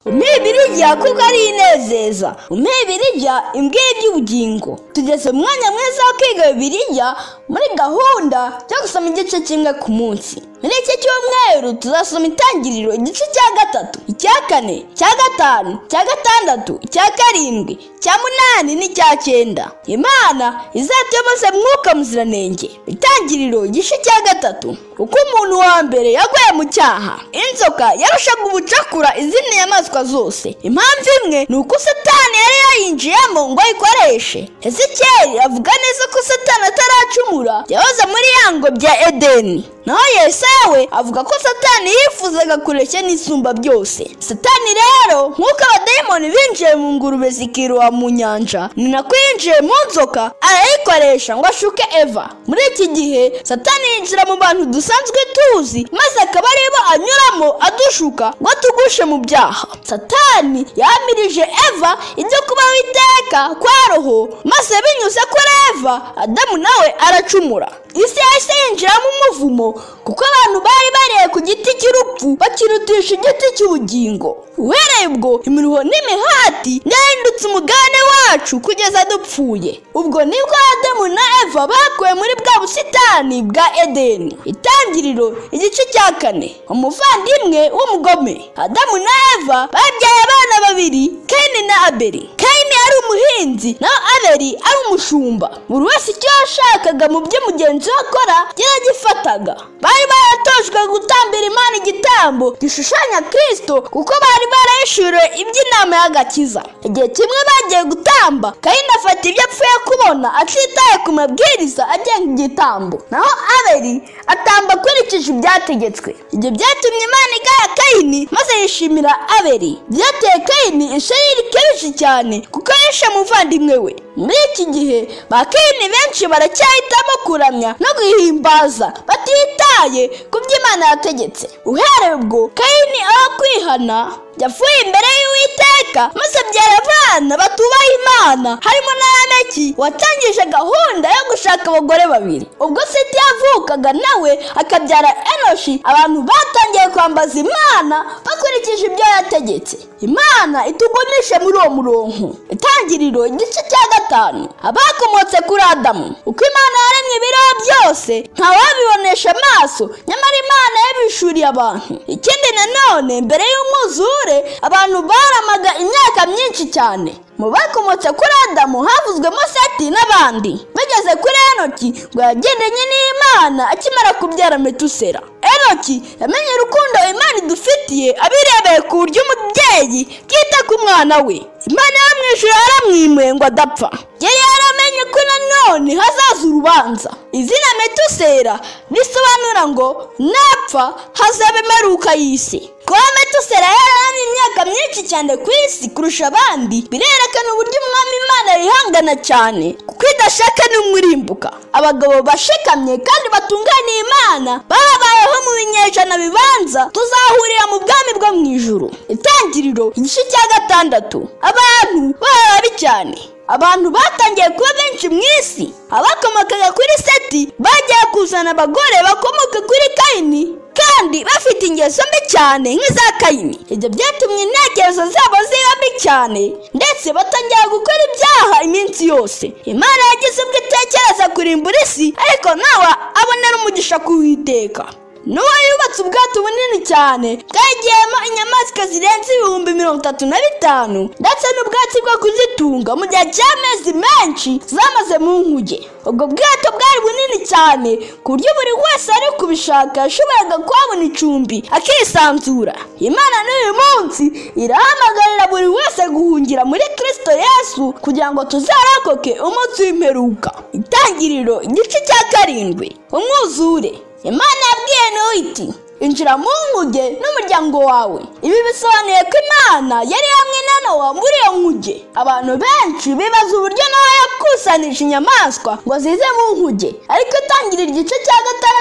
Umpe Bibiliya kuko ari inezeza, umpe Bibiliya imbwiye iby'ubugingo. Tugeze mu mwanya mwiza wo kwiga Bibiliya muri gahunda yo gusoma igice kimwe ku munsi. Muri iki cyumweru tuzasoma Itangiriro igice cya 3, icya 4, icya 5, icya 6, icya 7, icya 8 n'icya 9. Imana izatuyoboze Mwuka Muziranenge. Itangiriro igice cya 3. Uko umuntu wa mbere yaguye mu cyaha, inzoka yarushaga ubucakura izindi nyamaswa zose. Impamvu imwe ni uko Satani yari yayinjiyemo ngo ayikoreshe. Ezekiyeli avuga neza ko Satani ataracumura yahoze muri ya ngobyi ya Edeni. Naho Yesaya we avuga ko Satani yifuzaga kureshya n'isumba byose. Satani rero nk'uko abadayimoni binjiye mu ngurube zikiroha mu nyanja, ni nako yinjiye mu nzoka arayikoresha ngo ashuke Eva. Muri iki gihe Satani yinjira mu bantu dusanzwe tuzi, maze akaba aribo anyuramo adushuka ngo atugushe mu byaha. Satani yamirije Eva ibyo kubaho iteka kwa roho, maze binyuze kuri Eva, Adamu nawe aracumura. Isi yahise yinjiramo umuvumo kuko abantu bari bariye ku giti cy'urupfu bakirutisha igiti cy'ubugingo. Uhereye ubwo imiruho n'imihati byahindutse umugabane wacu kugeza dupfuye. Ubwo nibwo Adamu na Eva bakuwe muri bwa busitani bwa Edeni. Itangiriro igice cya 4. Umuvandimwe w'umugome. Adamu na Eva babyaye abana babiri, Kaini na Abeli. Kaini ari umuhinzi naho Abeli ari umushumba. Buri wese icyo yashakaga mu byo mugenzi we akora yaragifataga. Bari baratojwe gutambira Imana igitambo gishushanya Kristo kuko bari barahishuriwe iby'inama y'agakiza. Igihe kimwe bagiye gutamba, Kaini afata ibyo apfuye kubona atitaye ku mabwiriza agenga igitambo, naho Abeli atamba akurikije ibyategetswe. Ibyo byatumye Imana igaya Kaini maze yishimira Abeli. Byateye Kaini ishyari rikabije cyane kuko yishe umuvandimwe we. Muri iki gihe ba Kaini benshi baracyahitamo kuramya no guhimbaza batitaye ku byo Imana yategetse. Uhereye ubwo Kaini aho kwihana yapfuye imbere y'Uwiteka, maze abyara abana batubaha Imana, harimo na Lameki watangije gahunda yo gushaka abagore babiri. Ubwo Seti yavukaga nawe akabyara Enoshi, abantu batangiye kwambaza Imana bakurikije ibyo yategetse. Imana itugumishe muri uwo murongo. Itangiriro igice cya 5. Abakomotse kuri Adamu. Uko Imana yaremye ibiriho byose ntawabibonesha amaso, nyamara Imana yabishuriye abantu. Ikindi nanone mbere y'umwuzure abantu baramaga imyaka myinshi cyane. Mu bakomotse kuri Adamu havuzwemo Seti n'abandi. Bageze kuri Enoki ngo yagendanye n'Imana akimara kubyara Metusera. Enoki yamenye urukundo Imana idufitiye abirebeye ku buryo umubyeyi yita ku mwana we. Imana yo mu ijuru yaramwimuye ngo adapfa. Yari yaramenye ko nanone hazaza urubanza. Izina Metusera risobanura ngo napfa hazaba imperuka y'isi. Kuba Metusera yararamye imyaka myinshi cyane ku isi kurusha abandi birerekana uburyo Umwami Imana yihangana cyane kuko idashaka n'umwirimbuka. Abagabo bashikamye kandi batunganiye Imana babayeho mu binyejana bibanza tuzahurira mu bwami bwo mu ijuru. Itangiriro igice cya 6. Abantu barabi cyane. Abantu batangiye kuba benshi mu isi. Abakomokaga kuri Seti bagiye kuzana abagore bakomoka kuri Kaini kandi bafite ingeso mbi cyane nk'iza Kaini. Ibyo byatumye intekerezo zabo ziba mbi cyane ndetse batangira gukora ibyaha iminsi yose. Imana yagize ubwo itekereza kurimbura isi, ariko nawe abonera umugisha kuwiteka. Nowa yubatse ubwato bunini cyane bwagiyemo inyamaswa zirenze 35,000 ndetse n'ubwatsi bwo kuzitunga mu gihe cy'amezi menshi zamaze mu nkuge. Ubwo bwato bwari bunini cyane ku buryo buri wese ari kubishaka yashoboraga kuhabona icumbi akisanzura. Imana n'uyu munsi irahamagarira buri wese guhungira muri Kristo Yesu kugira ngo tuzarokoke umunsi w'imperuka. Itangiriro igice cya 7. Umwuzure. Imana yabwiye Nowa iti injira mu nkuge n'umuryango wawe. Ibi bisobanuye ko Imana yari hamwe na Nowa muri iyo nkuge. Abantu benshi bibaza uburyo Nowa yakusanije inyamaswa ngo zize mu nkuge, ariko itangirira igice cya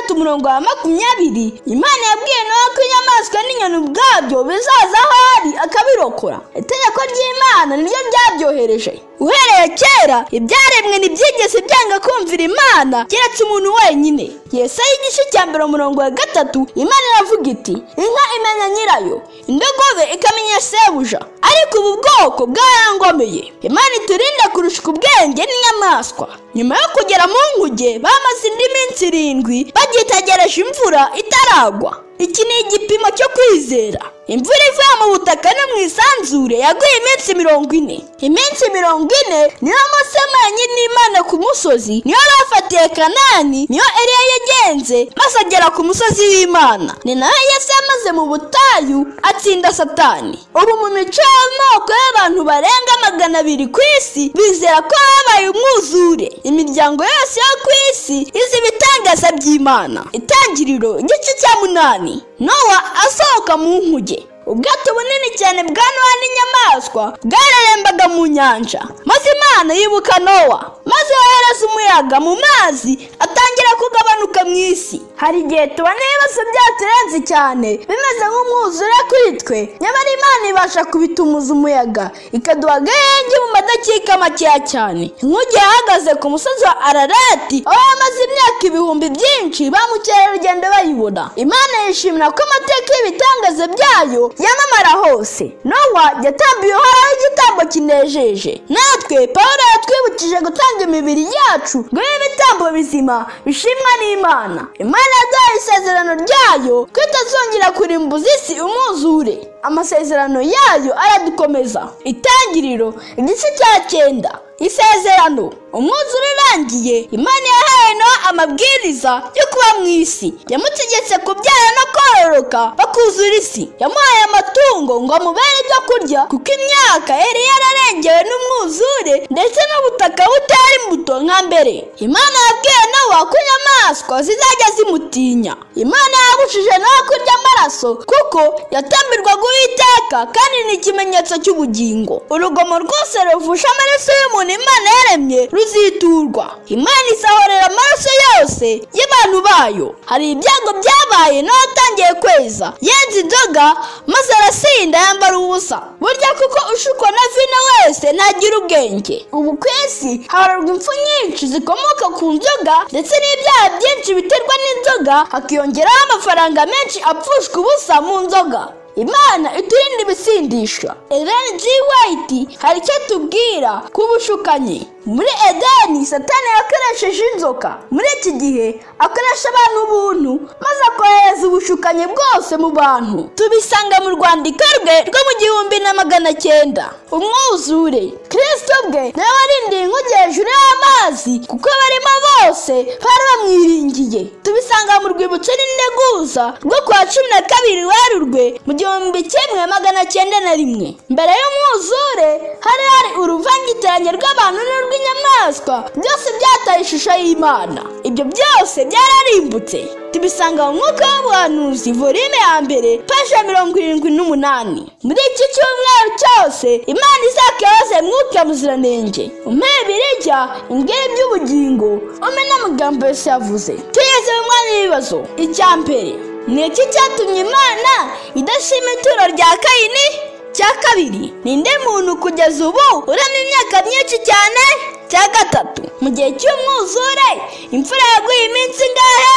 6 umurongo wa 20, Imana yabwiye Nowa ko inyamaswa n'inyoni ubwabyo bizaza aho ari akabiro. irabarokora. Itegeko ry'Imana niryo ryabyohereje. Uhereye kera ibyaremwe ntibyigeze byanga kumvira Imana keretse umuntu wenyine. Yesaya igice cya 1 umurongo wa 3, Imana iravuga iti: inka imenya nyirayo, indogobe ikamenya sebuja, ariko ubu bwoko bwarangomeye. Imana iturinde kurusha ubwenge n'inyamaswa. Nyuma yo kugera mu nkuge bamaze indi minsi 7 bagitegereje imvura itaragwa. Iki ni igipimo cyo kwizera. Imvura ivuye mu butaka no mu isanzure yaguye iminsi 40. Iminsi 40 niyo Mose yamenye n'Imana ku musozi, niyo bafatiye Kanani, niyo Eliya yagenze maze agera ku musozi w'Imana. Ni nayo Yesu yamaze mu butayu atsinda Satani. Ubu mu mico y'amoko y'abantu barenga 200 ku isi bizera ko habaye umwuzure. Imiryango yose yo ku isi izi ibitangaza by'Imana. Itangiriro igice cya 8. Nowa asohoka mu nkuge. Ubwato bunini cyane bwa Nowa n'inyamaswa bwararembaga mu nyanja, maze Imana yibuka Nowa, maze yohereza umuyaga mu mazi atangira kugabanuka mu isi. Hari igihe tubona ibibazo byaturenze cyane bimeze nk'umwuzure kuri twe, nyamara Imana ibasha kubitumuza umuyaga ikaduha agahenge mu madakika makeya cyane. Inkuge yahagaze ku musozi wa Ararati aho yamaze imyaka ibihumbi byinshi ba mukerarugendo bayibona. Imana yishimira ko amateka y'ibitangaza byayo yamamara hose. Nowa yatambiye Uhoraho igitambo kinejeje. Natwe Pawulo yatwibukije gutanga imibiri yacu ngo ibe ibitambo bizima bishimwa n'Imana. Imana yaduhaye isezerano ryayo ko itazongera kurimbuza isi umwuzure. Amasezerano yayo aradukomeza. Itangiriro igice cya 9. Isezerano. Umwuzure urangiye, Imana yahaye Nowa amabwiriza yo kuba mu isi. Yamutegetse kubyara no kororoka bakuzura isi. Yamuhaye amatungo ngo amubere ibyo kurya, kuko imyaka yari yararengewe n'umwuzure ndetse n'ubutaka butera imbuto nka mbere. Imana yabwiye Nowa ko inyamaswa zizajya zimutinya. Imana yabujije Nowa kurya amaraso kuko yatambirwaga Uwiteka kandi ni ikimenyetso cy'ubugingo. Urugomo rwose ruvusha amaraso y'umuntu Imana yaremye ruziturwa. Imana izahorera amaraso yose y'abantu bayo. Hari ibyago byabaye Nowa atangiye kweza, yenze inzoga maze arasinda yambara ubusa. Burya kuko ushukwa na vino wese ntagira ubwenge. Ubu ku isi habarurwa impfu nyinshi zikomoka ku nzoga ndetse n'ibyaha byinshi biterwa n'inzoga, hakiyongeraho amafaranga menshi apfushwa ubusa mu nzoga. Imana iturinde ibisindisha. Ellen G. White hari icyo tubwira ku bushukanyi. Muri Edeni Satani yakoresheje inzoka. Muri iki gihe akoresha abantu ubuntu maze akohereza ubushukanyi bwose mu bantu. Tubisanga mu rwandiko rwe rwo mu 1900. Umwuzure. Kristo bwe nawe warindiye inkuge hejuru y'amazi kuko barimo bose bari bamwiringiye. Tubisanga mu rwibutso n'integuza rwo kwa 12 Werurwe mu 1901. Mbere y'umwuzure hari hari uruvangitirane rw'abantu n'urw'inyamaswa, byose byataye ishusho y'Imana. Ibyo byose byararimbutse. Tubisanga mu Mwuka w'Ubuhanuzi volume ya 1 paje 78. Muri iki cyumweru cyose Imana izakibaze Mwuka Muziranenge, umpe ibirya imbwire iby'ubugingo, umpe n'amagambo yose yavuze. Tugeze mu mwanya w'ibibazo. Icya mbere, ni iki cyatumye Imana idashima ituro rya Kayini? Cya kabiri, ninde muntu kugeza ubu uramye imyaka myinshi cyane? Cya gatatu, mu gihe cy'umwuzure imfura yaguye iminsi ingahe?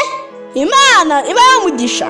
Imana ibahe umugisha.